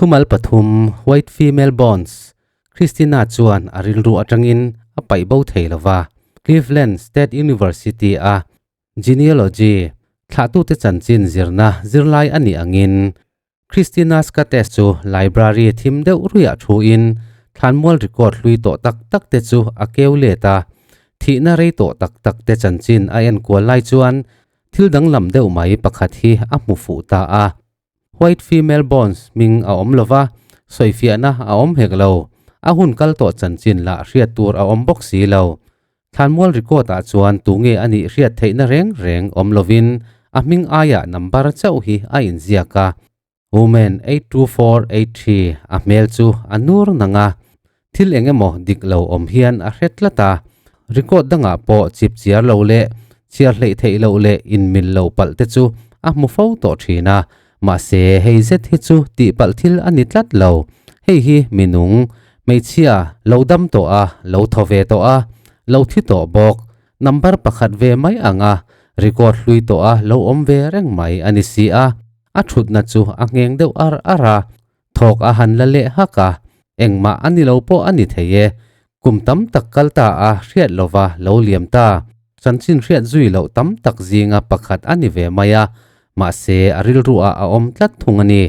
Thumal pathum, White Female Bonds, Christina chuan a rilru atangin a paih bo thei lo va. Cleveland State University-a Genealogy, thlahtute chanchin zirna zirlai a nih angin, Christina Scates chu library thim deuh ruiah thuin thlanmual record hlui tawh tak tak te chu a keu let a. Thihna rei tawh tak tak te chanchin a enkual lai chuan thil danglam deuh mai pakhat hi a hmu fuh ta a. White Female Bones hming a awm lova, sawifiahna a awm hek lo. A hun kal tawh chanchin lah hriat tur a awm bawk si lo. Thlanmual record ah chuan tunge a nih hriat theihna reng reng awm lovin a hming aiah number chauh hi a inziak a. Woman 82483 a hmel chu a nur nang a, thil eng emaw dik lo awm hian a hre tlat a. Record dangah pawh chip chiar lo leh chhiar hleih theih loh leh inmil lo palh te chu a hmu fo tawh thin a. Mahse hei zet hi chu tihpalh thil a ni tlat lo. Hei hi minung, hmeichhia, lo dam tawh a, lo thaw ve tawh a, lo thi tawh bawk. Number pakhat ve mai ang a, record hlui tawh a lo awm ve reng mai a ni si a. A thutna chu a ngheng deuh ar ar a, thawk a han la leh hak a, engmah a ni lo pawh a ni thei e. Kum tam tak kal ta a hriat lova lo liam ta, chanchin hriat zui loh tam tak zinga pakhat a ni ve mai a, mahse a rilru ah a awm tlat thung a ni.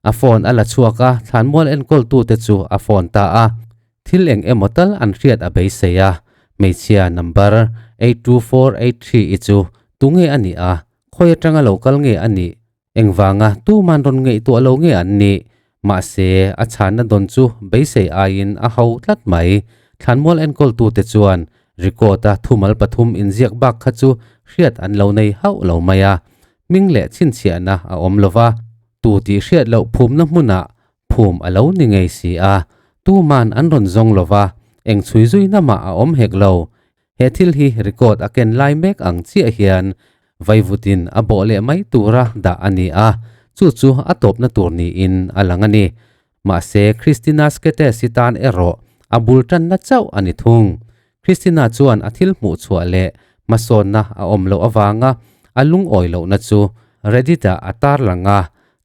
A phone a la chhuak a, thlanmual enkawltute chu a phone ta a. Thil eng emaw tal an hriat a beisei a, hmeichhia number 82483 i chu tunge a nih a, khawi atanga lo kal nge a nih? Engvanga tuman rawn ngaihtuah lo nge an nih? Mahse, a chhanna dawn chu beisei aiin a ho tlat mai. Thlanmual enkawltute chuan record-a thumal pathum inziak bak kha chu hriat an lo nei hauh lo mai a. Hming leh chhinchhiahna a awm lo va, tu tih hriat loh phumna hmunah phum a lo ni ngei si a. Tuman an rawn zawng lo va, eng chhui zuina mah a awm hek lo. He thil hi record a ken lai mek ang chiah hian vaivutin a bawh leh mai tura dah a ni a, chu chu a tawpna tur niin a lang a ni. Mahse, Christina Sketes-i tan erawh a bul tanna chauh a ni thung. Christina chuan a thil hmuh chhuah leh hmasawnna a awm loh avanga a lungawi lohna chu Reddit-ah a tarlang a,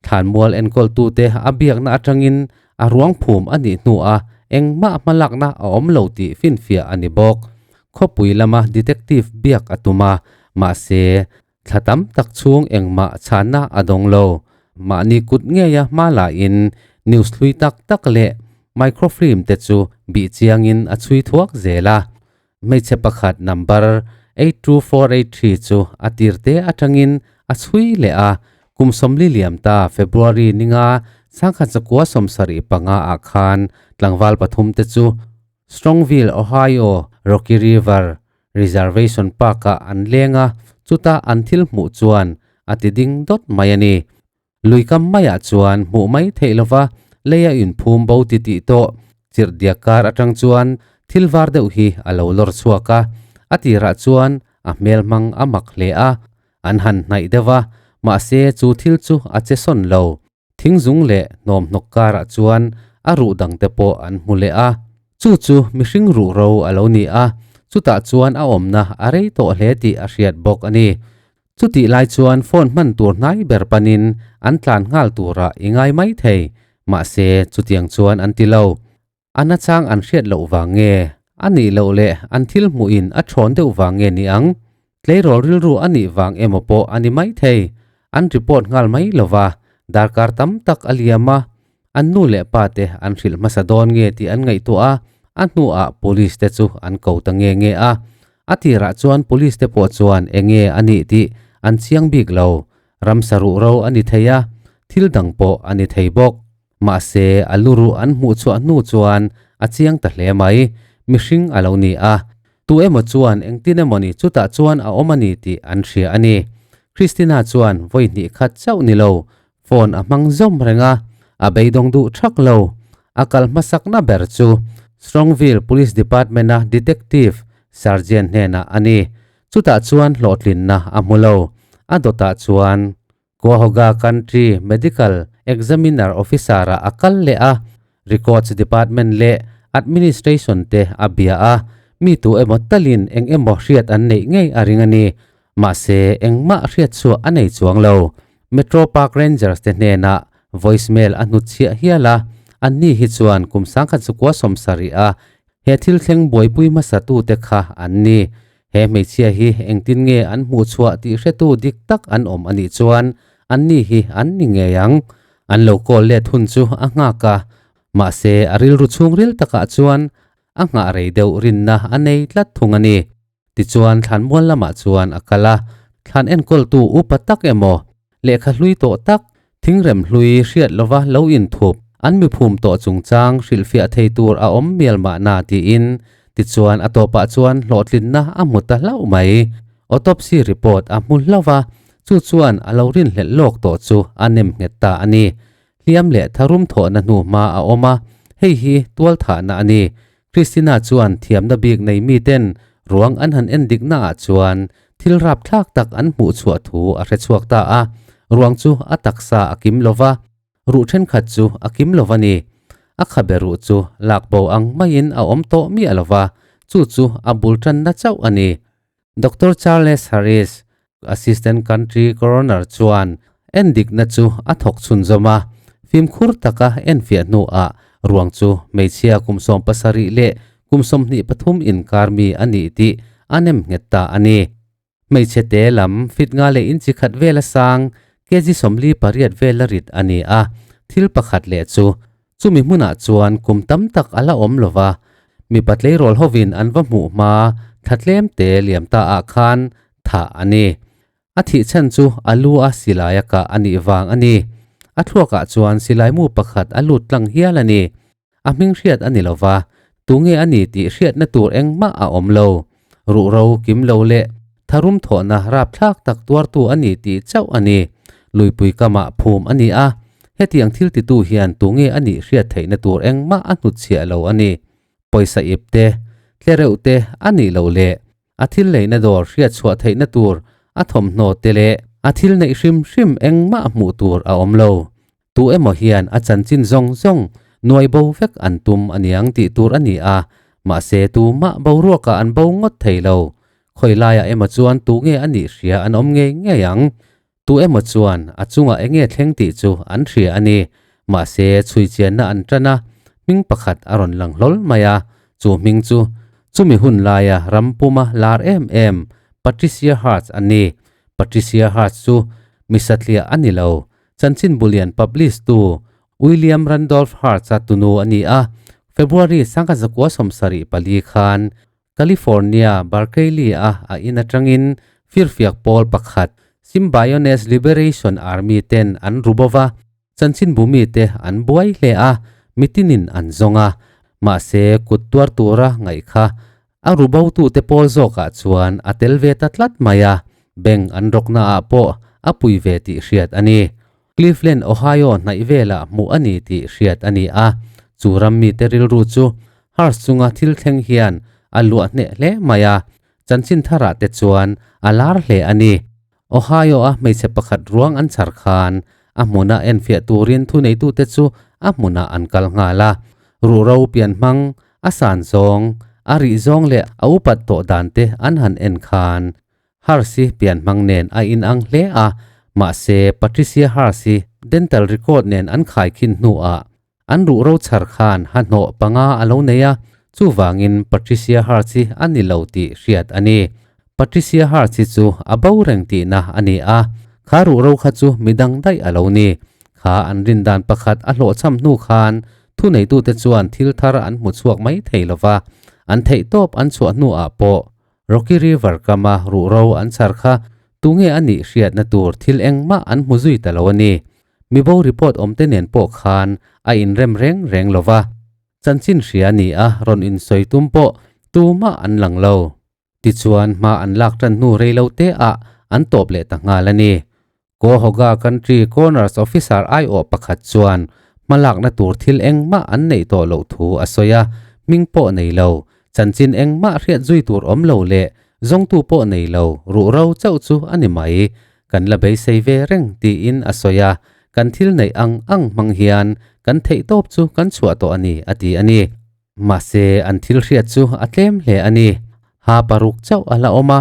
Thlanmual enkawltute a biakna atangin a ruang phum a nih hnuah engmah hmalakna a awm lo tih finfiah a ni bawk. Khawpui lama detective biak a tum a, mahse, thla tam tak chhung engmah chhanna a dawng lo. Mahni kut ngeia hma lahin news hlui tak tak leh microfilm te chu bih chiangin a chhui thuak zel a. Hmeichhe pakhat number 82483 chu a tirte atangin a chhui leh a, kum 40 liam ta February ninga sangkhat zakua 75 ah khan tlangval pathum te chu Strongville, Ohio, Rocky River Reservation Park ah an leng a, chuta an thil hmuh chuan a ti ding dawt mai a ni. Lui kam maiah chuan hmuh mai theih lova lei a inphum bo ti tih tawh chirh diak kar atang chuan thil var deuh hi a lo lawr chhuak a, a tirah chuan a hmel hmang a mak hle a, an han hnaih deuh a, mahse chu thil chu a che sawn lo. Thingzung leh hnawmhnawk karah chuan a ruh dangte pawh an hmu leh a, chu chu mihring ruh ro a lo ni a, chutah chuan a awmna a rei tawh hle tih a hriat bawk a ni. Chutih lai chuan phone hman tur hnai ber panin an tlan nghal turah i ngai mai thei, mahse chutiang chuan an ti lo. A nachang an hriat loh vang nge? A nih loh leh an thil hmuhin a thawn deuh vang nge ni ang? Tleirawl rilru a nih vang emaw pawh a ni mai thei. An report nghal mai lo va, darkar tam tak a liam a, an nu leh pa te an hrilh hmasa dawn nge tih an ngaihtuah a, a hnuah police te chu an ko ta nge nge a. A tirah chuan police te pawh chuan enge a nih tih an chiang bik lo, ramsa ruhro a ni thei a, thil dang pawh a ni thei bawk. Mahse a lu ruh an hmuh chhuah hnu chuan a chiang ta hle mai, mihring a lo ni a. Tu emaw chuan engtin emawni chutah chuan a awm a ni tih an hria a ni. Christina chuan vawi hnih khat chauh ni lo, Phone a hmang zawm reng a, a beidawng duh thak lo. A kal hmasakna ber chu Strongville Police Department-a Detective Sergeant hnenah a ni. Chutah chuan hlawhtlinna a hmu lo. A dawtah chuan Cuyahoga Country Medical Examiner Officer-ah a kal leh a, Records Department leh Administration te a bia a, mi tu emaw talin eng emaw hriat an neih ngei a ring a ni. Mahse, engmah hriat chhuah a nei chuang lo. Metro Park Rangers te hnenah Voicemail a hnutchhiah hial a, anni hi chuan kum 1970 a he thil thleng buaipui hmasatute kha an ni. He hmeichhia hi engtin nge an hmuh chhuah tih hretu dik tak an awm a nih chuan anni hi an ni ngei ang. An lo call let hun chu a nghak a, mahse a rilru chhungril takah chuan a nghah rei deuh rinna a nei tlat thung a ni. Tichuan thlanmual lamah chuan a kal a, thlan enkawltu upa tak emaw, lehkha hlui tawh tak, thingrem hlui hriat lova lo inthup, an miphum tawh chungchang hrilhfiah thei tur a awm mial mahna tiin. Tichuan a tawpah chuan hlawhtlinna a hmu ta hlauh mai. Autopsy report a hmu hlauh a, chu chuan a lo rinhlelh lawk tawh chu a nem nghet ta a ni. Hliam leh tharum thawhna hnu hma a awm a, hei hi tualthahna a ni. Christina chuan thiamna bik nei miten ruang an han en diknaah chuan thil rapthlak tak an hmuh chhuah thu a hre chhuak ta a, ruang chu a taksa a kim lo va, ruh thenkhat chu a kim lo va ni. A khabe ruh chu lak bo ang maiin a awm tawh miah lo va, chu chu a bul tanna chauh a ni. Doctor Charles Harris, Assistant Country Coroner chuan endikna chu a thawk chhunzawm a, fimkhur taka enfiah hnuah ruang chu hmeichhia kum 70 leh kum 23 inkar mi a nih tih a nem nghet ta a ni. Hmeichhe te lam fit nga leh inchi khat vela sang, kg 48 vela rit a ni a, thil pakhat leh chu chumi hmunah chuan kum tam tak a la awm lova, mipa tleirawl hovin an va hmuh hma thla tlem te liam ta ah khan thah a ni. A thih chhan chu a lu a silai a kah a nih vang a ni. A thluakah chuan silai mu pakhat a lut tlang hial a ni. A hming hriat a ni lova, tunge a ni tih hriatna tur engmah a awm lo. Ruhro kim lo leh tharum thawhna rapthlak tak tuartu a ni tih chauh a ni. Luipui kamah phum a ni a, hetiang thil titu hian tunge a nih hriat theihna tur engmah a hnutchhiah lo a ni. Pawisa ip te, tlereuh te a nih loh leh a thil leina dawr hriat chhuah theihna tur a thawmhnaw te leh a thil neih hrim hrim engmah hmuh tur a awm lo. Tu emaw hian a chanchin zawng zawng nuai bo vek an tum aniang tih tur a ni a, mahse tumah boruakah an bo ngawt thei lo. Khawi laiah emaw chuan tu nge a nih hria an awm ngei ngei ang. Tu emaw chuan a chungah enge thleng tih chu an hria a ni. Mahse chhui chianna an tan a, hming pakhat a rawn lang hlawl mai a, chu hming chu chumi hun laia ram puma lar em em Patricia Hearst a ni. Patricia Hearst chu mi satliah a ni lo, Chanchin Bulian publish tu William Randolph Hearst-a tunu a ni a, February 1974 khan California, Berkeley-a a in atangin firfiak pawl pakhat Symbionese Liberation Army ten an ru bova, chanchin bumi te an buai hle a, mitinin an zawng a, mahse kut tuar tura ngaih kha a ru bo tute pawl zawkah chuan a tel ve ta tlat mai a, bank an rawknaah pawh a pui ve tih hriat a ni. Cleveland, Ohio hnaih velah hmuh a ni tih hriat a ni a, chu ram mite rilru chu Hearst chunga thil thleng hian a luah hneh hle mai a, chanchin tharah te chuan a lar hle a ni. Ohio-a hmeichhe pakhat ruang an chhar khan a hmuna enfiah turin thuneitute chu a hmunah an kal nghal a. Ruhro pianhmang, a san zawng, a rih zawng leh a upat tawh dan te an han en khan Hearst-i pianhmang nen a inang hle a, mahse Patricia Hearst-i dental record nen an khaikhin hnuah an ruhro chhar khan ha hnawh panga a lo nei a, chuvangin Patricia Hearst hi a ni lo tih hriat a ni. Patricia Hearst hi chu a bo reng tihna a ni a, kha ruhro kha chu midang daih a lo ni. Kha an rin dan pakhat a hlawhchham hnu khan thuneitute chuan thil thar an hmu chhuak mai thei lo va, an theihtawp an chhuah hnuah pawh Rocky River kama ruhro an chhar kha tunge a nih hriatna tur thil engmah an hmu zui ta lo a ni. Mibo report awmte nen pawh khan a inrem reng reng lo va, chanchin hria ni a rawn insawi tum pawh tumah an lang lo. Tichuan hma an lak tan hnu rei lo te ah an tawp leh ta nghal a ni. Cuyahoga Country Coroner's Officer aiawh pakhat chuan hmalakna tur thil engmah an neih tawh loh thu a sawi a, hming pawh nei lo, chanchin engmah hriat zui tur awm lo leh zawngtu pawh nei lo ruhro chauh chu a ni mai. Kan la beisei ve reng tiin a sawi a, kan thil neih ang ang hmang hian kan theihtawp chu kan chhuah tawh a ni a ti a ni. Mahse an thil hriat chu a tlem hle a ni. Ha paruk chauh a la awm a,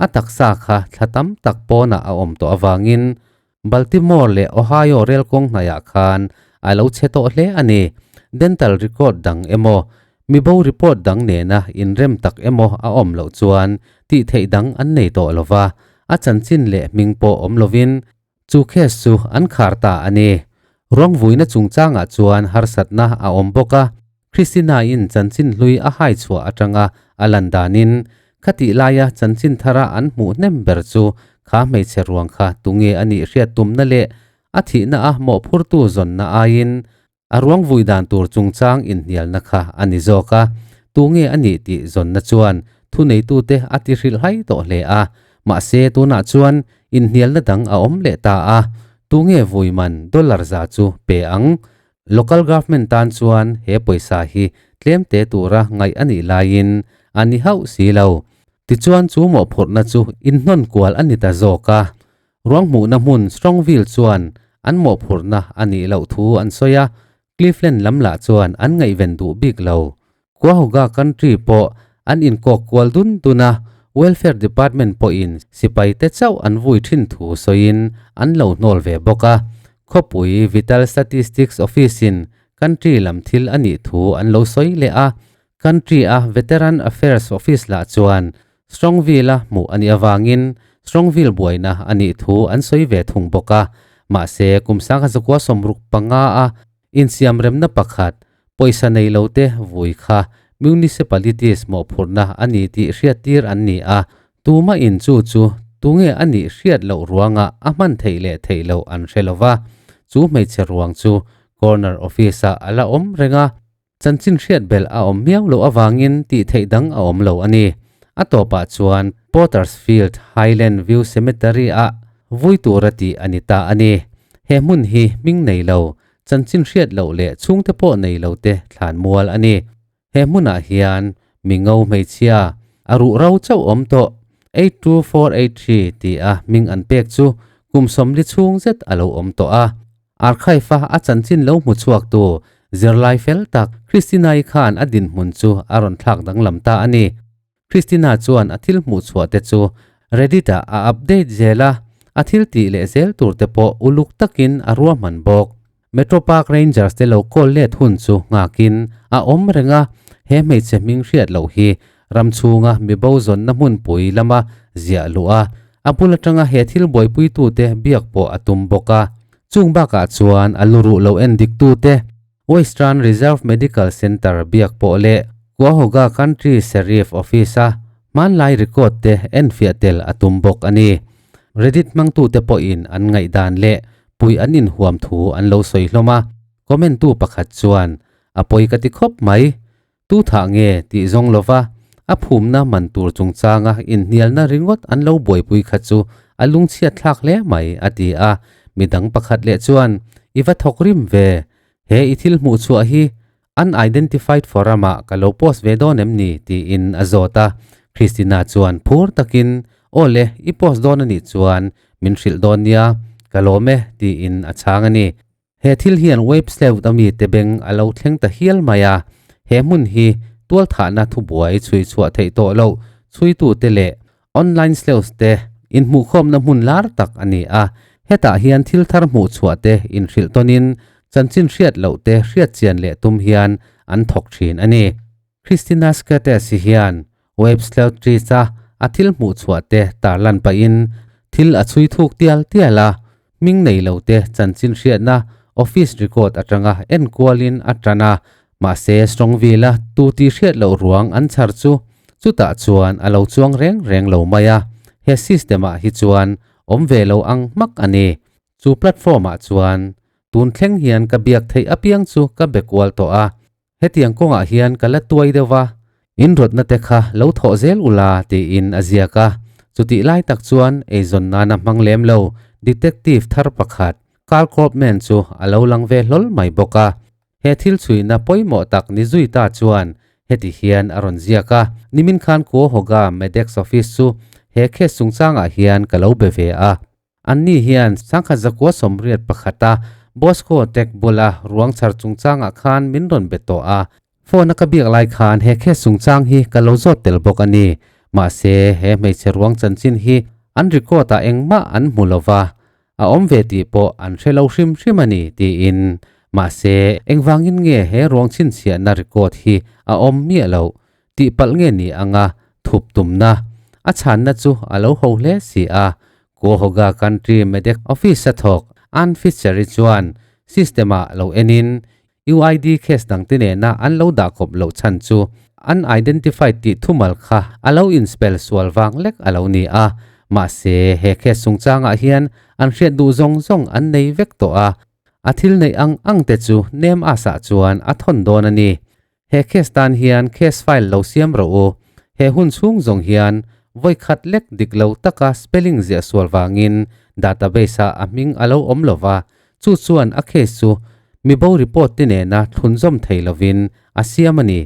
a taksa kha thla tam tak pawnah a awm tawh avangin. Baltimore leh Ohio rel kawng hnaihah khan a lo chhe tawh hle a ni. Dental record dang emaw, mibo report dang nena inrem tak emaw a awm loh chuan tih theih dang an nei tawh lo va, a chanchin leh hming pawh awm lovin chu case chu an khar ta a ni. Ruang vuina chungchangah chuan harsatna a awm bawk a, Christina-in chanchin hlui a hai chhuah atanga a lan danin, khatih laia chanchin thara an hmuh hnem ber chu kha hmeichhe ruang kha tunge a nih hriat tumna leh a thihna a mawhphurtu zawnna aiin a ruang vui dan tur chungchang inhnialna kha a ni zawk a. Tunge a nih tih zawnna chuan thuneitute a ti hrilhhai tawh hle a, mahse tunah chuan inhnialna dang a awm leh ta a, tunge vui man dollar za chu pe ang? Local government tan chuan he pawisa hi tlem te tura ngaih a nih laiin a ni hauh si lo. Tichuan chu mawhphurhna chu inhnawn kual a ni ta zawk a. Ruang hmuhna hmun Strongville chuan an mawhphurhna a nih loh thu an sawi a, Cleveland lam lah chuan an ngaihven duh bik lo. Cuyahoga Country pawh an inkawk kual dun dun a, Welfare Department pawhin sipaite chauh an vui thin thu sawiin an lo hnawl ve bawk a. Khawpui Vital Statistics Office-in country lam thil a nih thu an lo sawi leh a. Country-a Veteran Affairs Office lah chuan Strongville-a hmuh a nih avangin Strongville buaina a nih thu an sawi ve thung bawk a. Mahse, kum 1965-a insiamremna pakhat, pawisa nei lote vui kha municipalities mawhphurhna a ni tih hriattir an ni a, tumah in chu chu tunge a nih hriat loh ruangah a hman theih leh theih loh an hre lo va, chu hmeichhe ruang chu Coroner Office-ah a la awm reng a. Chanchin hriat belh a awm miau loh avangin tih theih dang a awm lo a ni. A tawpah chuan Potter's Field Highland View Cemetery-ah vui tura tih a ni ta a ni. He hmun hi hming nei lo, chanchin hriat loh leh chhungte pawh nei lo te thlan mual a ni. He hmunah hian mi ngo hmeichhia a ruh ro chauh awm tawh 82483 ti a hming an pek chu kum sawmli chhung zet a lo awm tawh a. Archive-a a chanchin lo hmu chhuaktu zirlai fel tak Christina-i khan a dinhmun chu a rawn thlak danglam ta a ni. Christina chuan a thil hmuh chhuah te chu Reddit-ah a update zel a, a thil tih leh zel tur te pawh uluk takin a ruahman bawk. Metro Park Rangers te lo call let hun chu nghakin a awm reng a, he hmeichhe hming hriat loh hi ram chhunga mibo zawnna hmunpui lama ziah luh a, a bul atanga he thil buaipuitute biak pawh a tum bawk a. Chung bakah chuan a luruh lo en diktute Western Reserve Medical Center biak pawh leh Cuyahoga Country Sheriff Office-a hmanlai record te enfiah tel a tum bawk a ni. Reddit hmangtute pawhin an ngaihdan leh pui an inhuam thu an lo sawi hlawm a, comment tu pakhat chuan, A pawi ka ti khawp mai. Tu thah nge tih zawng lova a phumna man tur chungchanga inhnialna ringawt an lo buaipui kha chu a lungchhiat thlak hle mai, a ti a. Midang pakhat leh chuan, I va thawk rim ve. He i thil hmuh chhuah hi unidentified forum-ah ka lo post ve dawn em ni? tiin a zawt a. Christina chuan phur takin, Aw le, i post dawn a nih chuan min hrilh dawn nia, ka lawm e, tiin a chhang a ni. He thil hian Websleuth a mite beng a lo thleng ta hial mai a, he hmun hi tualthahna thubuai chhui chhuah theih tawh loh chhuitute leh online sleuths te inhmuhkhawmna hmun lar tak a ni a. Hetah hian thil thar hmuh chhuah te inhrilh tawnin chanchin hriat loh te hriat chian leh tum hian an thawk thin a ni. Christina Sketes-i hian Websleuth Trees-a a thil hmuh chhuah te tarlan pahin thil a chhui thuk tial tial a, hming nei lo te chanchin hriatna office record atanga enkualin a tan a, mahse Strongville-a tu tih hriat loh ruang an chhar chu chutah chuan a lo chuang reng reng lo mai a, he system-ah hi chuan awm ve lo ang hmak a ni. Chu platform-ah chuan tun thleng hian ka biak theih apiang chu ka be kual tawh a, Hetiang kawngah hian ka la tuai deuh va, in rawtna te kha lo thawh zel ula tiin a ziak a. Chutih lai tak chuan eizawn nana hmang lem lo detective thar pakhat, Carl Corbman chu a lo lang ve hlawl mai bawk a. He thil chhuihna pawimawh tak ni zui ta chuan heti hian a rawn ziak a, Nimin khan Cuyahoga Medex Office chu he case chungchangah hian ka lo be ve a. Anni hian sangkhat zakua sawmriat pakhata Bosco Tech bula ruang chhar chungchangah khan min rawn be tawh a. Phone a ka biak lai khan he case chungchang hi ka lo zawt tel bawk a ni. Mahse, he hmeichhe ruang chanchin hi an record ah engmah an hmu lo va. A awm ve tih pawh an hre lo hrim hrim a ni, tiin. Mahse, engvangin nge he ruang chhinchhiahna record hi a awm miah loh tih palh nge ni anga thup tumna a chhanna chu a lo ho hle si a. Cuyahoga Country Medic Office-a thawk Ann Fisher-i chuan system-ah lo enin UID case dangte nena an lo dah kawp loh chhan chu unidentified tih thumal kha a lo inspell sual vang lek a lo ni a. Mahse, he case chungchangah hian an hriat duh zawng zawng an nei vek tawh a, a thil neih ang ang te chu nem asah chuan a thawn dawn a ni. He case tan hian case file lo siam rawh u. He hun chhung zawng hian vawi khat lek dik lo taka spelling ziah sual vangin database-ah a hming a lo awm lo va, chu chuan a case chu mibo report te nena thlunzawm thei lovin a siam a ni.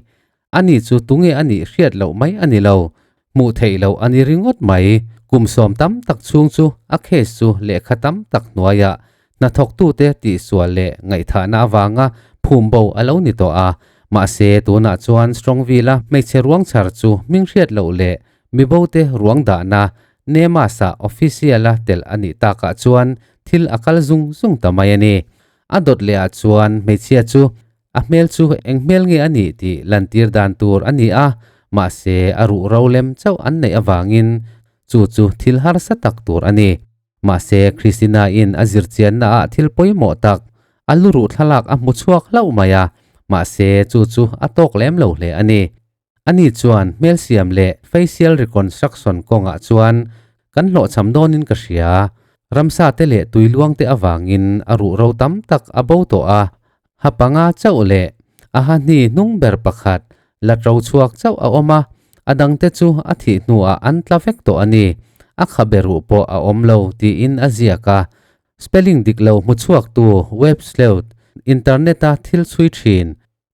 Ani chu tunge a nih hriat loh mai a ni lo, hmuh theih loh a ni ringawt mai. Kum sawm tam tak chhung chu a case chu lehkha tam tak hnuaiah hnathawktute tihsual leh ngaihthahna avanga phum bo a lo ni tawh a. Mahse, tunah chuan Strongville-a hmeichhe ruang chhar chu hming hriat loh leh mibote ruang dahna Nemas-ah official-a telh a nih takah chuan thil a kal zung zung ta mai a ni. A dawt lehah chuan hmeichhia chu A hmel chu eng hmel nge a nih tih lantir dan tur a ni a, mahse a ruh ro lem chauh an neih avangin chu chu thil harsa tak tur a ni. Mahse Christina-in a zirchianna ah thil pawimawh tak, a luruh thlalak a hmu chhuak hlauh mai a, mahse chu chu a tawk lem lo hle a ni. Ani chuan hmelsiam leh facial reconstruction kawngah chuan kan hlawhchham dawnin ka hria. Ramsa te leh tuiluang te avangin a ruh ro tam tak a bo tawh a, ha panga chauh leh a ha hni hnung ber pakhat la ṭo chhuak chauh a awm a, a dangte chu a thih hnuah an tla vek tawh a ni. A khabe ruh pawh a awm lo tiin a ziak a. Spelling dik lo hmu chhuaktu web sleuth, internet-a thil chhui ṭhin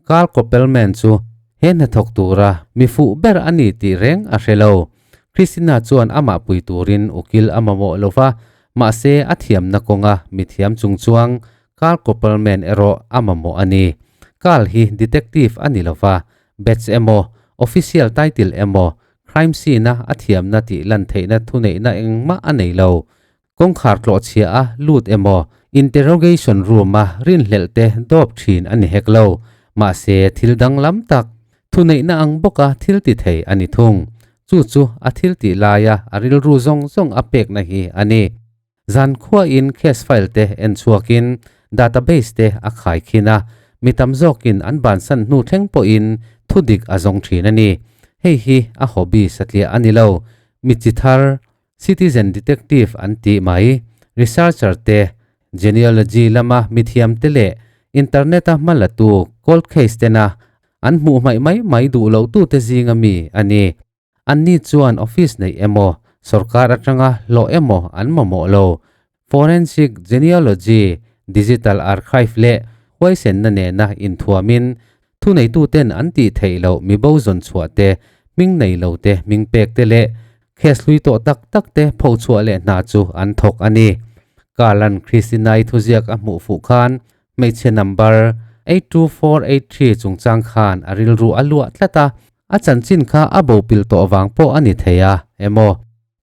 Carl Koppelman chu he hnathawk tura mi fuh ber a ni tih reng a hre lo. Christina chuan amah pui turin ukil a mamawh lo va, mahse a thiamna kawnga mi thiam chungchuang Carl Koppelman erawh a mamawh a ni. Carl hi detective a ni lo va, badge emaw, official title emaw, crime scene-a a thiamna tih lan theihna thuneihna engmah a nei lo. Kawngkhar tlawh chhia a lut emaw interrogation room a rinhlelh te dawp thin a ni hek lo. Mahse thil danglam tak, thuneihna ang bawka thil ti thei a ni thung. Chu chu a thil tih laia a rilru zawng zawng a pekna hi a ni. Zan khuain case file te en chhuakin database te a khai khin a, mi tam zawkin an bansan hnu thleng pawhin thudik a zawng thin a ni. Hei hi a hobby satliah a ni lo. Mi chi thar Citizen Detective an tih mai, researcher te, genealogy lama mithiam te leh internet-a hmalatu cold case tena an hmuh hmaih mai mai duh loh tute zinga mi a ni. Anni chuan office neih emaw, sorkar atanga hlawh emaw an mamawh lo. Forensic genealogy, digital archive leh huaisenna nena inthuamin Thuneituten an tih theih loh mibo zawn chhuah te, hming nei lo te, hming pek te leh case hlui tawh tak tak te pho chhuah leh hna chu an thawk a ni. Carl-a'n Christina-i thuziak a hmuh fuh khan hmeichhe number 82483 chungchang khan a rilru a luah tlat a, a chanchin kha a bo pil tawh vang pawh a ni thei a emaw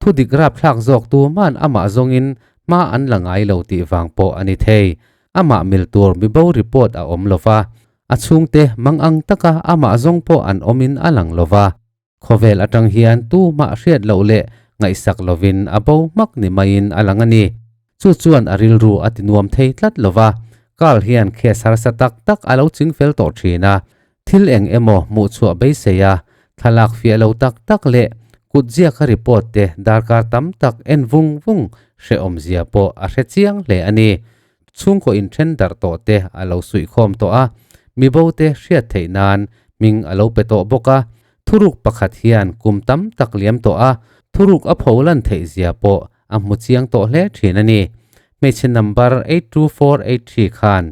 Thu dik rapthlak zawk tu man amah zawngin hma an la ngai lo tih vang pawh a ni thei. Amah mil tur mibo report a awm lo va, a chhungte mang ang taka amah zawng pawh an awmin a lang lo va. Khawvel atang hian tu mah hriat loh leh ngaihsak lovin a bo hmak ni maiin a lang a ni. Chu chuan a rilru a ti nuam thei tlat lo va, Carl hian case harsa tak tak a lo ching fel tawh thin a, thil eng emaw hmuhchhuah beisei a, thlalak fiah lo tak tak leh kutziaka report te darkar tam tak en vung vung hrehawmzia pawh a hre chiang hle a ni. Chhungkaw inthen darh tawh te a lo suihkhawm tawh a, mibo te hriat theih nan hming a lo pe tawh bawk a, thuruk pakhat hian kum tam tak liam tawh a, thuruk a pholan theih zia pawh a hmu chiang tawh hle thin a ni. Hmeichhe number 82483 khan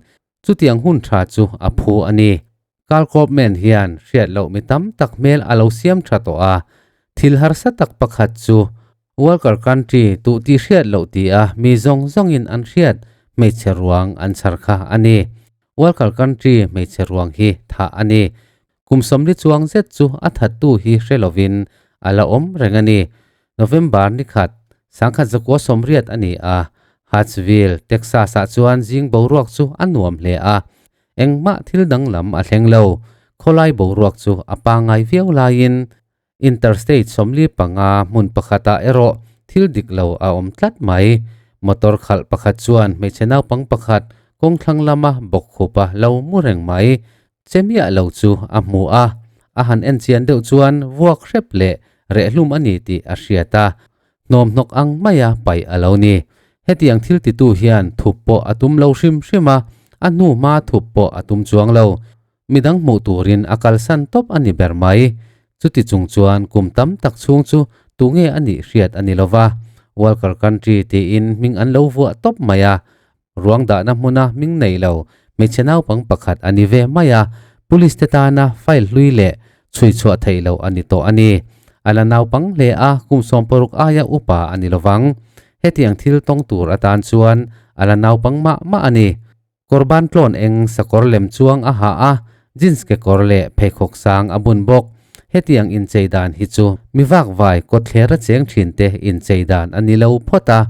chutiang hun tha chu a phu a ni. Carl Koopman hian hriat loh mi tam tak hmel a lo siam tha tawh a, thil harsa tak pakhat chu Walker Country tuh tih hriat loh ti a mi zawng zawngin an hriat hmeichhe ruang an chhar kha a ni. Walker Country hmeichhe ruang hi thah a ni. Kum sawmli chuang zet chu a thattu hi hre lovin a la awm reng a ni. November ni khat, sangkhat zakua sawmriat a ni a, Huntsville, Texas-ah chuan zing boruak chu a nuam hle a, engmah thil danglam a thleng lo. Khawlai boruak chu a pangngai viau laiin Interstate 45 hmun pakhatah erawh thil dik lo a awm tlat mai. Motor khalh pakhat chuan hmeichhe naupang pakhat kawngthlang lama bawkkhupa lo mu reng mai che miah lo chu a hmu a. A han en chian deuh chuan vuak hrep leh rehlum a ni tih a hriat a, hnawmhnawk ang maia paih a lo ni. Hetiang thil titu hian thup pawh a tum lo hrim hrim a, a hnu hma thup pawh a tum chuang lo. Midang hmuh turin a kalsan tawp a ni ber mai. Chuti chung chuan kum tam tak chhung chu tunge a nih hriat a ni lo va, Walker Country tiin hming an lo vuah tawp mai a. Ruang dahna hmuna hming nei lo hmeichhe naupang pakhat a ni ve mai a, Police te tana file hlui leh chhui chhuah theih loh a ni tawh a ni. A la naupang hle a, kum 60 aia upa a ni lovang. Hetiang thil tawng tur atan chuan a la naupang mah mah a ni. Kawr ban tlawn eng sakawr lem chuang a ha a, jeans kekawr leh pheikhawk sang a bun bawk. Hetiang inchei dan hi chu mi vakvai kawtthlera cheng thin te inchei dan a ni lo phawt a.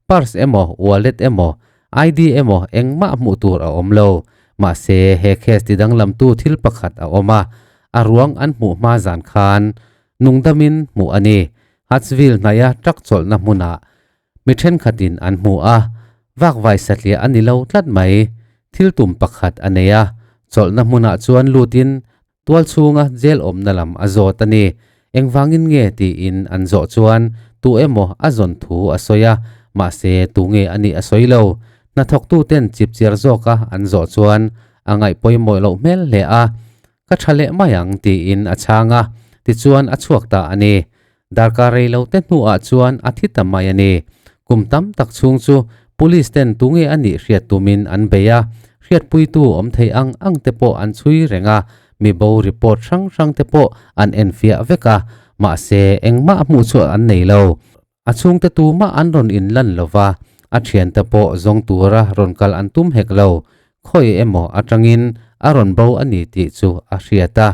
Purse emaw, wallet emaw, ID emaw engmah hmuh tur a awm lo. Mahse, he case ti danglamtu thil pakhat a awm a, a ruang an hmuh hma zan khan nungdamin hmuh a ni. Huntsville hnaia truck chawlhna hmunah Mi thenkhatin an hmu a, vakvai satliah a ni lo tlat mai. Thil tum pakhat a nei a, chawlhna hmunah chuan lutin tual chhunga jail awmna lam a zawt a ni. Engvangin nge tiin an zawh chuan tu emaw a zawn thu a sawi a, mahse tu nge a nih a sawi lo. Hnathawktuten chipchiar zawka an zawh chuan a ngaih pawimawih loh hmel hle a, Ka tha leh mai ang tiin a chhang a, tichuan a chhuak ta a ni. Darkar rei lo te hnuah chuan a thi ta mai a ni. Kum tam tak chhung chu Police ten tunge a nih hriat tumin an bei a, hriatpuitu awm thei ang ang te pawh an chhui reng a, mi bo report hrang hrang te pawh an enfiah vek a, mahse engmah hmuhchhuah an nei lo. A chhungte tumah an rawn inlan lo va, a thiante pawh zawng tura rawn kal an tum hek lo. Khawi emaw atangin a rawn bo a ni tih chu a hriat a.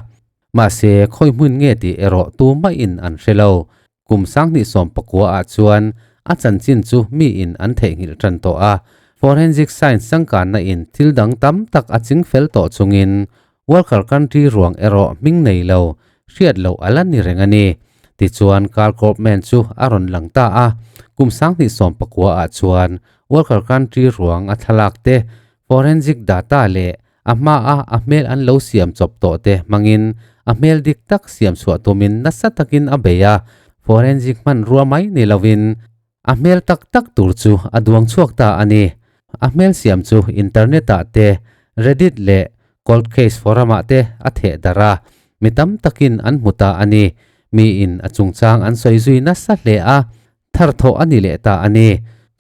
Mahse, khawi hmun nge tih erawh tumahin an hre lo. Kum 2019 ah chuan a chanchin chu miin an theihnghilh tan tawh a. Forensic science changkanna in thil dang tam tak a ching fel tawh chungin Walker Country ruang erawh hming nei lo, hriat loh a la ni reng a ni. Tichuan Carl Corbman chu a rawn lang ta a, kum 2019 ah chuan Walker Country ruang a thlalak te, forensic data leh a hmaa a hmel an lo siam chawp tawh te hmangin a hmel dik tak siam chhuah tumin nasa takin a bei a, forensic hmanrua mai ni lovin a hmel tak tak tur chu a duang chhuak ta a ni. A hmel siam chu internet ah te, Reddit leh cold case forum ah te a theh darh a, mi tam takin an hmu ta a ni. Miin a chungchang an sawi zui nasa hle a, thar thawh a ni leh ta a ni.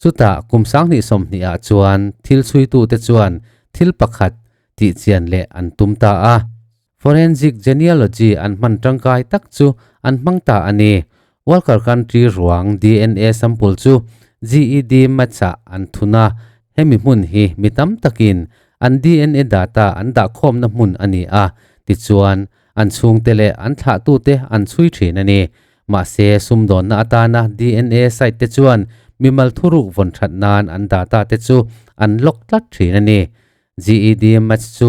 Chutah kum 2020 ah chuan thil chhuitute chuan thil pakhat tihchian leh an tum ta a. Forensic genealogy an hman tangkai tak chu an hmang ta a ni. Walker Country ruang DNA sample chu GED match-ah an thun a, hemi hmun hi mi tam takin an DNA data an dahkhawmna hmun a ni a, tichuan an chhungte leh an thlahtute an chhui thin a ni. Mahse, sumdawnna atana DNA site te chuan mimal thuruk vawn that nan an data te chu an lock tlat thin a ni. GED match chu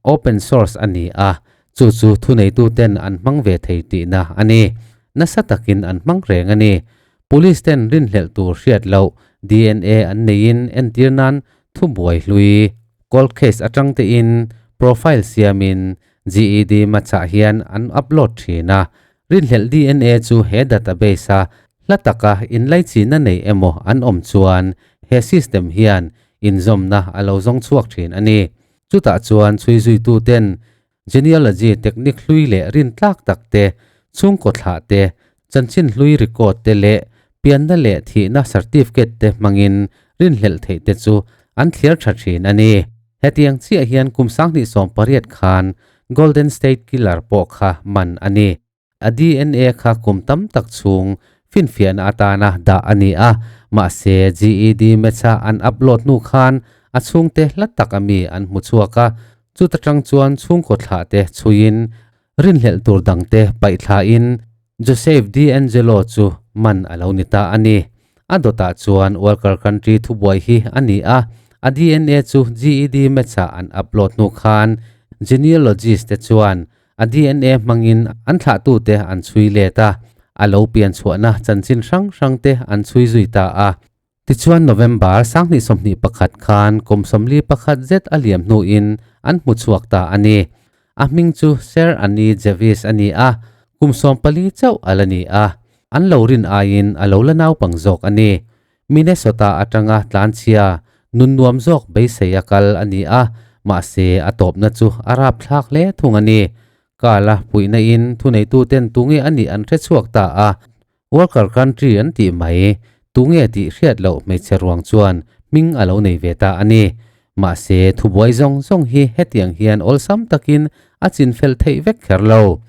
open source a ni a, chu chu thuneituten an hmang ve thei tihna a ni. Nasa takin an hmang reng a ni. Police ten rinhlelh tur hriat loh DNA an neiin entir nan thubuai hlui, cold case atang tein profile siamin GED match-ah hian an upload thin a. Rinhlelh DNA chu he database-a hla taka inlaichina nei emaw an awm chuan he system hian inzawmna a lo zawng chhuak thin a ni. Chutah chuan chhui zuituten genealogy technique hlui leh rintlak tak te, chhungkaw thlah te, chanchin hlui record te leh pianna leh thihna certificate te hmangin rinhlelh theih te chu an thliar tha thin a ni. Hetiang chiah hian kum 2018 khan Golden State Killer pawh kha man a ni. A DNA kha kum tam tak chhung finfiahna atana dah a ni a, mahse GED match-a an upload hnu khan a chhungte hla tak a mi an hmu chhuak a, chuta tang chuan chhungkaw thlah te chhuiin rinhlelh tur dangte paih thlain Joseph D'Angelo chu man a lo ni ta a ni. A dawtah chuan Walker Country thubuai hi a ni a, a DNA chu GED Match-ah an upload hnu khan genealogist te chuan a DNA hmangin an thlahtute an chhui let a, a lo pian chhuahna chanchin hrang hrangte an chhui zui ta a. Tichuan November 2021 khan kum 41 zet a liam hnuin an hmu chhuak ta a ni. A hming chu Sir Annie Javis a ni a, kum 14 chauh a la ni a, an lo rin aiin a lo la naupang zawk a ni. Minnesota atanga tlanchhia nun nuam zawk beisei a kal a ni a, mahse a tawpna chu a rapthlak hle thung a ni. Kala puihna in thuneituten tunge a nih an hre chhuak ta a, Worker country an tih mai, tunge tih hriat loh hmeichhe ruang chuan hming a lo nei ve ta a ni. Mahse, thubuai zawng zawng hi hetiang hian awlsam takin a chinfel theih vek kher lo.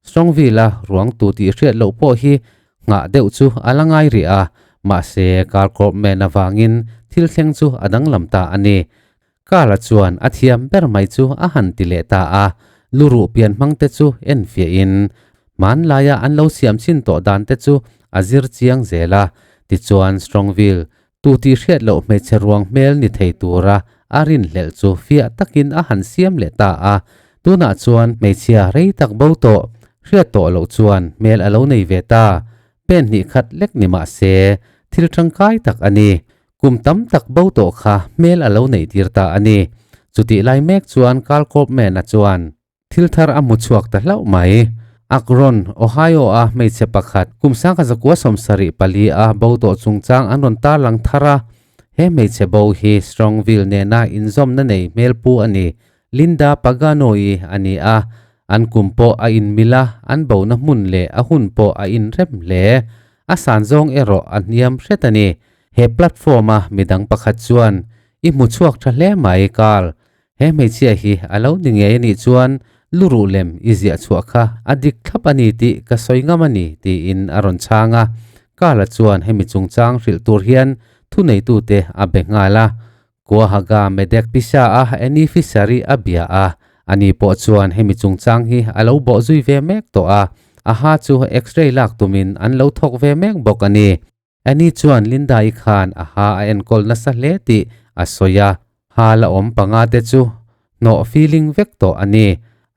Strongville-a ruang tu tih hriat loh pawh hi nghah deuh chu a la ngai rih a, mahse Karkawpman avangin thil thleng chu a danglam ta a ni. Carl-a chuan a thiam ber mai chu a han ti leh ta a, luruh pian hmang te chu en fiahin hmanlaia an lo siam chhin tawh dan te chu a zir chiang zel a. Tichuan Strongville tu tih hriat loh hmeichhe ruang hmel ni thei tura a rinhlelh chu fiah takin a han siam leh ta a. Tunah chuan hmeichhia rei tak bo tawh hriat tawh loh chuan hmel a lo nei ve ta. Pen hnih khat lek ni mah se thil tangkai tak a ni. Kum tam tak bo tawh kha hmel a lo neih tir ta a ni. Chutih lai mek chuan Carl Koopman-a chuan thil thar a hmu chhuak ta hlauh mai. Akron, Ohio-a hmeichhe pakhat kum 1974 a bo tawh chungchang an rawn tarlang thar a. He hmeichhe bo hi Strongville nena inzawmna nei hmelpu a ni. Linda Pagano-i a ni a, an kum pawh a inmil a, an bona hmun leh a hun pawh a inrem hle. A san zawng erawh a hniam hret a ni. He platform-a midang pakhat chuan, I hmu chhuak tha hle mai, Carl. He hmeichhia hi a lo ni ngei a nih chuan luruh lem i ziah chhuah kha a dik thlap a ni tih ka sawi ngam a ni, tiin a rawn chhang a. Carl-a chuan hemi chungchang hrilh tur hian thuneitute a be nghal a. Cuyahoga Medek Pisa a Annie Fisher-i a bia a, ani pawh chuan hemi chungchang hi a lo bawh zui ve mek tawh a, a ha chu X-ray lak tumin an lo thawk ve mek bawk a ni. Annie chuan Linda-i khan a ha a enkawl nasa hle tih a sawi a, ha la awm panga te chu hnawh feeling vek tawh a ni.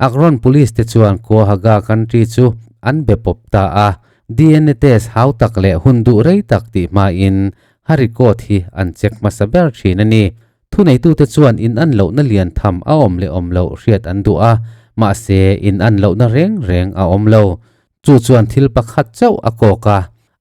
Akron Police te chuan Cuyahoga Country chu an be pawp ta a, DNA test hau tak leh hun duh rei tak tih hmain ha record hi an check hmasa ber thin a ni. Thuneitute chuan in an lohna lian tham a awm leh awm loh hriat an duh a, mahse in an lohna reng reng a awm lo. Chu chuan thil pakhat chauh a kawk a,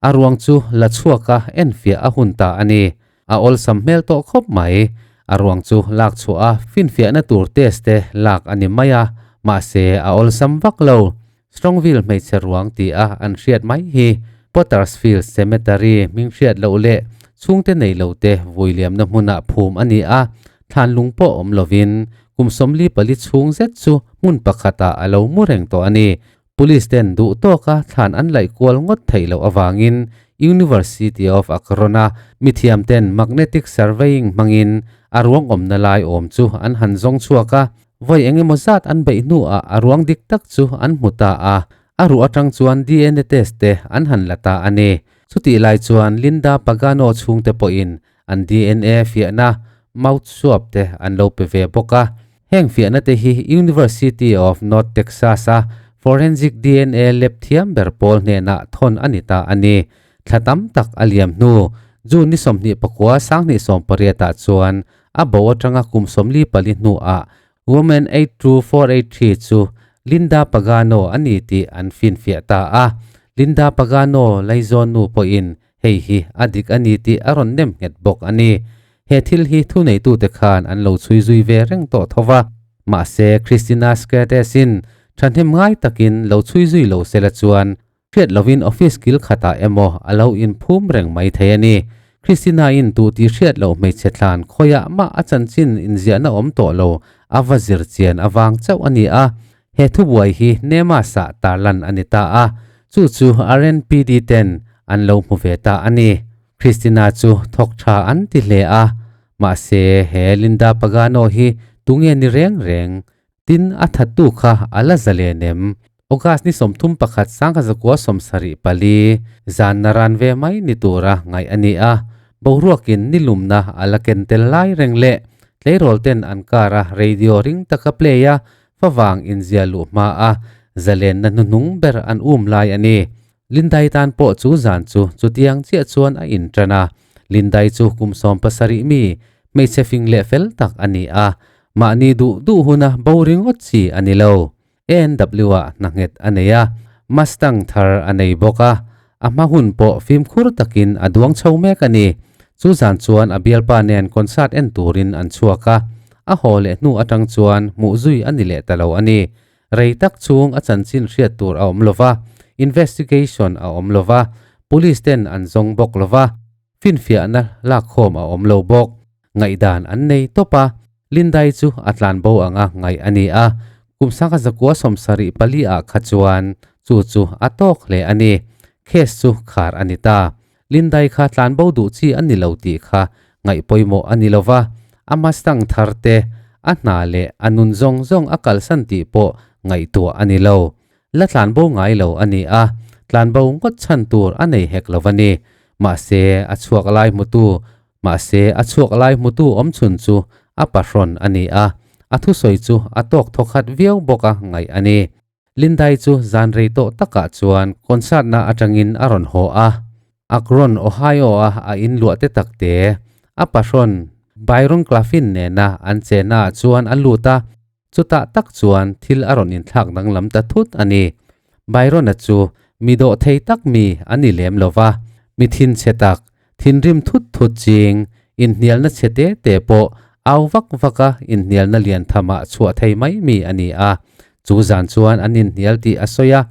a ruang chu la chhuak a enfiah a hun ta a ni. A awlsam hmel tawh khawp mai. A ruang chu lak chhuah a finfiahna tur test te lak a ni mai a, mahse a awlsam vak lo. Strongville hmeichhe ruang ti a an hriat mai hi Pottersfield Cemetery hming hriat loh leh chhungte nei lo te vui liamna hmunah phum a ni a, thlan lung pawh awm lovin kum 44 chhung zet chu hmun pakhatah a lo mu reng tawh a ni. Police ten duh tawka thlan an laih kual ngawt theih loh avangin University of Akron-a mithiam ten magnetic surveying hmangin a ruang awmna lai awm chu an han zawng chhuak a, Vawi eng emaw zat an beih hnuah a ruang dik tak chu an hmu ta a, a ruh atang chuan DNA test te an han la ta a ni. Chutih lai chuan Linda Pagano chhungte pawhin an DNA fiahna mouth swab te an lo pe ve bawk a. Heng fiahna te hi University of North Texas-a forensic DNA lab thiam ber pawl hnenah thawn a ni ta a ni. Thla tam tak a liam hnu, June ni 29 2018 ah chuan A bo atanga kum 44 hnuah Woman 82483 chu Linda Pagano a ni tih an finfiah ta a. Linda Pagano laizawn nu pawhin hei hi a dik a ni tih a rawn nem nghet bawk a ni. He thil hi thuneitute khan an lo chhui zui ve reng tawh tho va. Mahse Christina Skertes-in thahnem ngai takin lo chhui zui lo sela chuan Hriat lovin office kil khatah emaw a lo inphum reng mai thei a ni. Christina-in tu tih hriat loh hmeichhe thlan khawiah mah a chanchin inziahna awm tawh lo a va zir chian avang chauh a ni a. He thubuai hi Nemas-ah tarlan a ni ta a, chu chu RNPD ten an lo hmu ve ta a ni. Christina chu thawk tha an ti hle a, mahse he Linda Pagano hi tunge ni reng reng? Tin, a thattu kha a la zalen em? August ni 31 1974, zan naran ve mai ni tura ngai ani a, boruakin nilumna ala ken tel lai reng leh tleirawl ten an car a radio ring taka play a favang inzia luh hma a zalenna hnuhnung ber an um lai a ni. Lindai tan pawh chu zan chu chutiang chiah chuan a intan a, Lindai chu kum 17 mi hmeichhe fing leh fel tak a ni a, mahni duh duh huna bo ringawt chi a ni lo. A&W-ah hna nghet a nei a, Mustang thar a nei bawk a, a hma hun pawh fimkhur takin a duang chho mek a ni. Chu zan chuan a bialpa nen concert en turin an chhuak a, a haw leh hnu atang chuan hmuh zui a ni leh ta lo a ni. Rei tak chhung a chanchin hriat tur a awm lova, investigation a awm lova, police ten an zawng bawk lova, Finfiahna lakkhawm a awm lo bawk. Ngaihdan an nei tawp a, Lindai chu a tlan bo anga ngaih a ni a, kum 1974 ah kha chuan chu chu a tawk hle a ni. Case chu khar a ni ta. Lindai kha tlan bo duh chi a ni lo tih kha ngaih pawimawh a ni lo va, a Mustang thar te, a hna leh a nun zawng zawng a kalsan tih pawh ngaihtuah a ni lo. La tlan bo ngai lo a ni a, tlan bo ngawt chhan tur a nei hek lo a ni. Mahse, a chhuak lai hmutu, mahse, a chhuak lai hmutu awm chhun chu a pahrawn a ni a, a thusawi chu a tawk thawkhat viau bawk a ngaih a ni. Lindai chu zan rei tawh takah chuan concert na atangin a rawn haw a, Akron, Ohio-a a inluah te tak te, a pahrawn Byron Claflin nena an chennaah chuan a lut a, Chutah tak chuan thil a rawn inthlak danglam ta thut a ni. Byron-a chu mi dawh thei tak mi a ni lem lo va, mi thinchhe tak, thinrim thut thut ching, inhnialna chhe te te pawh au vak vaka inhnialna lian thamah chhuah thei mai mi a ni a. Chu zan chuan an inhnial tih a sawi a,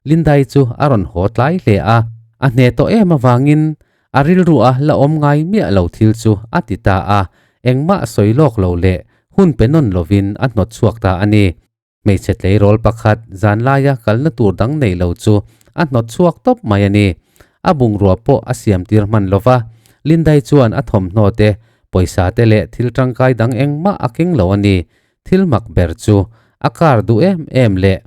Lindai chu a rawn haw tlai hle a, a hne tawh em avangin A rilru a la awm ngai miah lo thil chu a ti ta a, engmah sawi lawk lo leh hun pe nawn lovin a hnawt chhuak ta a ni. Hmeichhe tleirawl pakhat zan laia kalna tur dang nei lo chu a hnawt chhuak tawp mai a ni. A bungrua pawh a siam tir hman lo va, Lindai chuan a thawmhnaw te, pawisa te leh thil tangkai dang engmah a keng lo a ni. Thil mak ber chu a car duh em em leh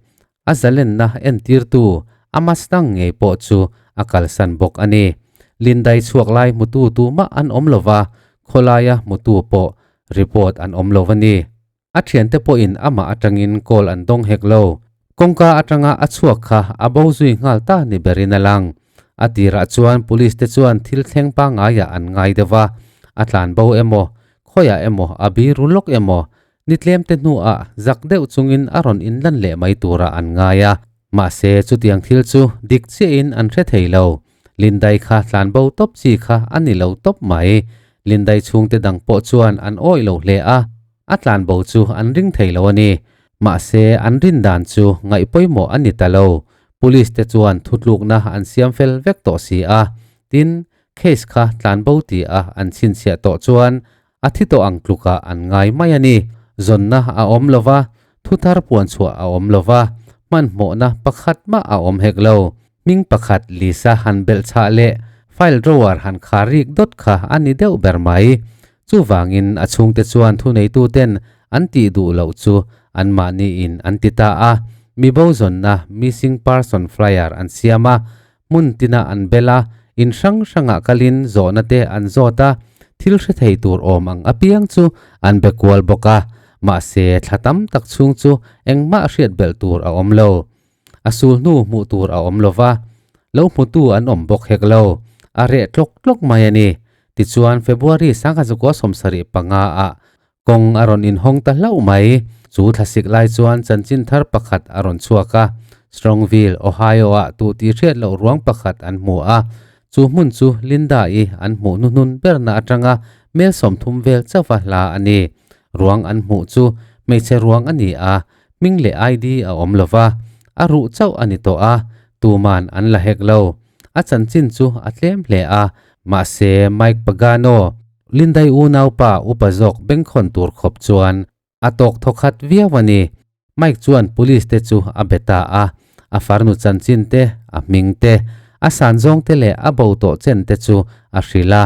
A zalenna entirtu a Mustang ngei pawh chu a kalsan bawk a ni. Lindai chhuak lai hmutu tumah an awm lo va, khawlaia hmutu pawh report an awm lo a ni. A thiante pawhin amah atangin call an dawng hek lo. Kawngka atanga a chhuak kha a bo zui nghal ta ni berin a lang. A tirah chuan police te chuan thil thleng pangaiah an ngai deuh va, a tlan bo emaw, khawiah emaw a biru lawk emaw Ni tlemte hnuah zak deuh chungin a rawn inlan leh mai turah an ngai a, mahse chutiang thil chu dik chiahin an hre thei lo. Lindai kha tlanbo tawp chi kha a ni lo tawp mai. Lindai chhungte dang pawh chuan an awih lo hle a, a tlanbo chu an ring thei lo a ni. Mahse an rin dan chu ngaih pawimawh a ni ta lo. Police te chuan thutlukna an siam fel vek tawh si a, tin, case kha tlanbo ti a an chhinchhiah tawh chuan A thi tawh ang tlukah an ngai mai a ni. Zawnna a awm lo va, thuthar puan chhuah a awm lo va, hmanhmawhna pakhat mah a awm hek lo. Hming pakhat Lisa han belh chhah leh file drawer han khar rik dawt kha a ni deuh ber mai. Chuvangin a chhungte chuan thuneituten an tih duh loh chu anmahniin an ti ta a, mi bo zawnna missing person flyer an siam a, Hmun tinah an bel a, in hrang hrangah kalin zawhna te an zawt a, thil hre thei tur awm ang apiang chu an be kual bawk a, mahse thla tam tak chhung chu engmah hriat belh tur a awm lo. A sul hnu hmuh tur a awm lo va, lo hmutu an awm bawk hek lo, a reh tlawk tlawk mai a ni. Tichuan February 1975 ah Kawng a rawn inhawng ta hlauh mai. Chu thlasik lai chuan chanchin thar pakhat a rawn chhuak a, Strongville, Ohio-ah tu tih hriat loh ruang pakhat an hmu a. Chu hmun chu Linda-i an hmuh hnuhnun berna atanga mel 30 vel chauha hla a ni. Ruang an hmuh chu hmeichhe ruang a ni a, hming leh ID a awm lo va, a ruh chauh a ni tawh a, tuman an la hek lo. A chanchin chu a tlem hle a, mahse Mike Pagano, Lindai unaupa upa zawk bengkhawn tur khawp chuan a tawk thawkhat viau a ni. Mike chuan police te chu a be ta a, a farnu chanchin te, a hming te, a san zawng te leh a bo tawh chen te chu a hrilh a.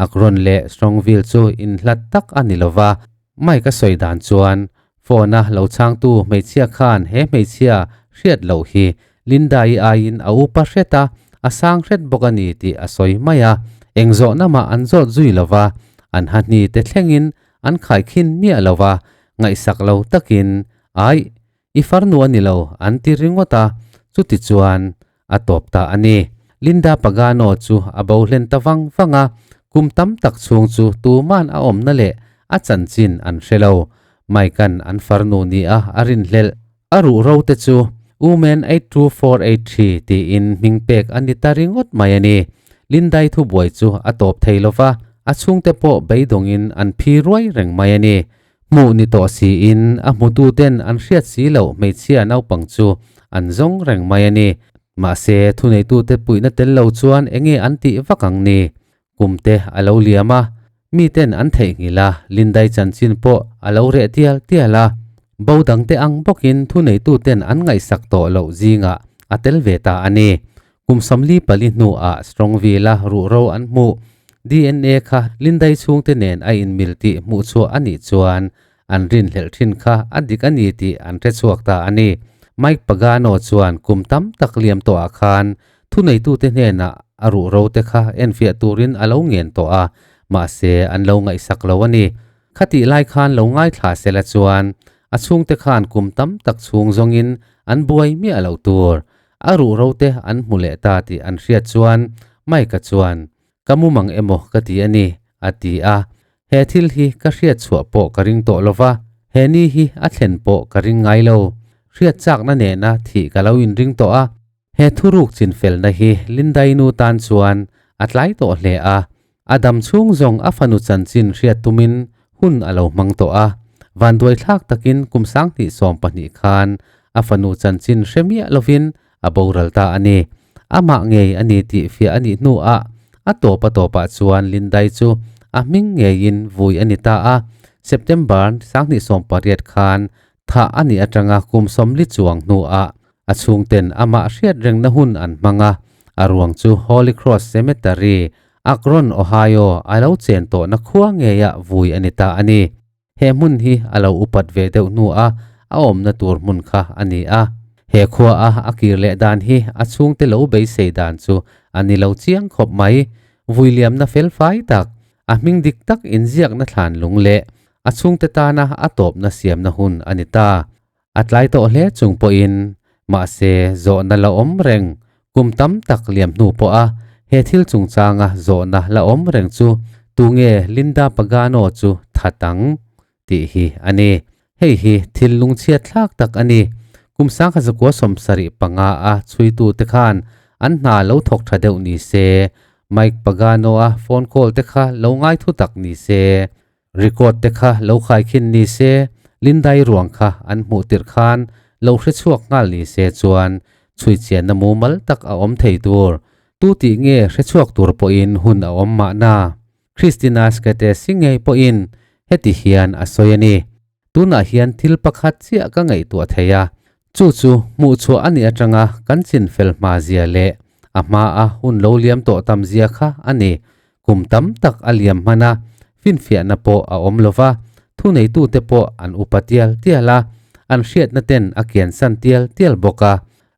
Akron leh Strongville chu inhlat tak a ni lo va, Mike a sawi dan chuan phone-a lo changtu hmeichhia khan he hmeichhia hriat loh hi Linda-i aiin a upa hret a, a sang hret bawk a ni tih a sawi mai a. Eng zawhna mah an zawt zui lo va, an hahni te thlengin an khaikhin miah lo va, ngaihsak lo takin, Aih, i farnu a ni lo, an ti ringawt a, chuti chuan a tawp ta a ni. Linda Pagano chu a bo hlen ta vang vang a, kum tam tak chhung chu tuman a awmna leh a chanchin an hre lo. Mike-a'n an farnu nia a rinhlelh. A ruhro te chu Women 82483 tiin hming pek a ni ta ringawt mai a ni. Lindai thubuai chu a tawp thei lo va, a chhungte pawh beidawngin an phi ruai reng mai a ni. Hmuh ni tawh siin a hmututen an hriat si loh hmeichhia naupang chu an zawng reng mai a ni. Mahse, thuneitute puihna tel lo chuan enge an tih vak ang ni? Kum te a lo liam a, miten an theihnghilh a, Lindai chanchin pawh a lo reh tial tial a. Bo dangte ang bawkin thuneituten an ngaihsak tawh loh zingah a tel ve ta a ni. Kum 44 hnuah Strongville-a ruhro an hmuh. DNA kha Lindai chhungte nen a inmil tih hmuhchhuah a nih chuan an rinhlelh thin kha a dik a ni tih an hrechhuak ta a ni. Mike Pagano chuan kum tam tak liam tawhah khan thuneitute hnenah a ruhro te kha enfiah turin a lo ngen tawh a, mahse an lo ngaihsak lo a ni. Khatih lai khan lo ngaithla sela chuan a chhungte khan kum tam tak chhung zawngin an buai miah loh tur. A ruhro te an hmu leh ta tih an hriat chuan Mike-a chuan, Ka mumang emaw ka ti a ni, a ti a. He thil hi ka hriat chhuah pawh ka ring tawh lo va, he ni hi a thlen pawh ka ring ngai lo. Hriat chakna nena thih ka lo inring tawh a. He thuruk chinfelna hi Lindai nu tan chuan a tlai tawh hle a, a dam chhung zawng a fanu chanchin hriat tumin hun a lo hmang tawh a. Vanduaithlak takin kum 2012 khan a fanu chanchin hre miah lovin a boral ta a ni. Amah ngei a ni tih fiah a nih hnuah a tawp a tawpah chuan Lindai chu a hming ngeiin vui a ni ta a. September 2018 khan thah a nih atanga kum 40 chuang hnuah a chhungten amah hriat rengna hun an hmang a, a ruang chu Holy Cross Cemetery, Akron, Ohio a lo chen tawhna khua ngeiah vui a ni ta a ni. He hmun hi a lo upat ve deuh hnua a awmna tur hmun kha a ni a. He khua a a kir leh dan hi a chhungte lo beisei dan chu a ni lo chiang khawp mai. Vuiliamna fel fai tak, a hming dik tak inziakna thlan lung leh a chhungte tana a tawpna siamna hun a ni ta. A tlai tawh hle chung pawhin, mahse zawhna la awm reng, kum tam tak liam hnu pawha he thil chungchanga zawhna la awm reng chu tunge Linda Pagano chu that ang tih hi a ni. Hei hi thil lungchhiat thlak tak a ni. Kum 1975 a chhuitute khan an hna lo thawk tha deuh ni se, Mike Pagano-a phone call te kha lo ngaithu tak ni se, Record te kha lo khaikhin ni se, Lindai ruang kha an hmuh tirh khan lo hre chhuak nghal ni se chuan chhuichianna mumal tak a awm thei tur. Tu tih nge hre chhuak tur pawhin hun a awm mahna. Christina Scatesi ngei pawhin heti hian a sawi a ni. Tunah hian thil pakhat chiah ka ngaihtuah thei a, chu chu hmuh chhuah a nih atanga kan chin fel hma zia leh a hmaa hun lo liam tawh tam zia kha a ni. Kum tam tak a liam hman a, finfiahna pawh a awm lo va, thuneitute pawh an upa tial tial a, an hriatna ten a kiansan tial tial bawk a.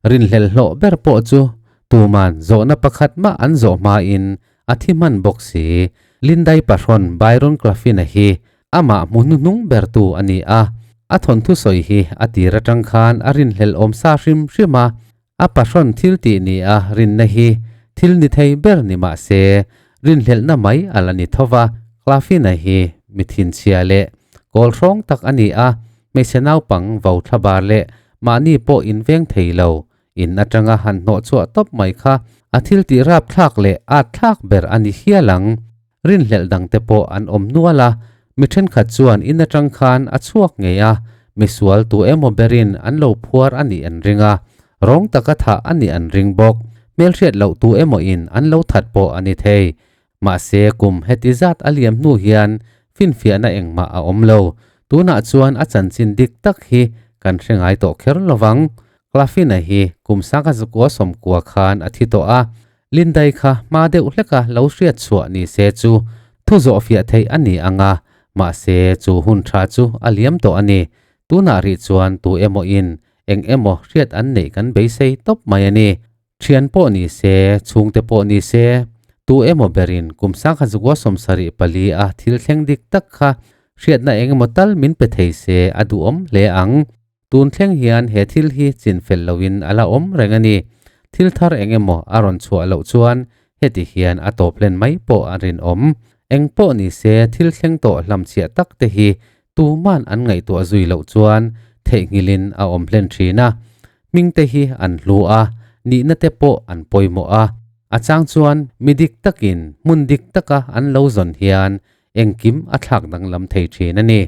Rinhlelh hlawh ber pawh chu tuman zawhna pakhat mah an zawh hmain a thi hman bawk si. Lindai pahrawn Byron Clafin-a hi Amah hmu hnuhnung bertu a ni a, a thawnthu sawi hi a tir atang khan a rinhlelh awm sa hrim hrim a, a pahrawn thil tih ni a rinna hi thil ni thei ber ni mah se, rinhlelhna mai a la ni tho va. Clafina hi mi thinchhia leh kawl hrawng tak a ni a, hmeichhe naupang vo thlabar leh mahni pawh inveng thei lo in atanga han hnawh chhuah tawp mai kha a thil tih rapthlak leh atthlak ber a ni hial ang. Rinhlelh dangte pawh an awm nual a, mi thenkhat chuan in atang khan a chhuak ngei a, misual tu emaw berin an lo phuar a nih an ring a, rawng taka thah a nih an ring bawk. Hmelhriat loh tu emaw in an lo that pawh a ni thei. Mahse kum heti zat a liam hnu hian finfiahna engmah a awm lo. Tunah chuan a chanchin dik tak hi kan hre ngai tawh kher lovang. Clafina hi kum 1990 khan a thi tawh a, Lindai kha hma deuh hleka lo hriat chhuah ni se chu thu zawh fiah theih a ni ang a, mahse chu hun tha chu a liam tawh a ni. Tunah rih chuan tu emaw in eng emaw hriat an neih kan beisei tawp mai a ni. Thian pawh ni se, chhungte pawh ni se, tu emaw berin kum 1974 a thil thleng dik tak kha hriatna eng emaw tal min pe thei se a duhawm hle ang. Tun thleng hian he thil hi chinfel loin a la awm reng a ni. Thil thar eng emaw a rawn chhuah loh chuan heti hian a tawp hlen mai pawh a rinawm. Eng pawh ni se thil thleng tawh hlamchhiah tak te hi tuman an ngaihtuah zui loh chuan theihnghilhin a awm hlen thin a. Hming te hi an hlu a, nihna te pawh an pawimawh a. A chang chuan mi dik takin hmun dik taka an lo zawn hian engkim a thlak danglam thei thin a ni.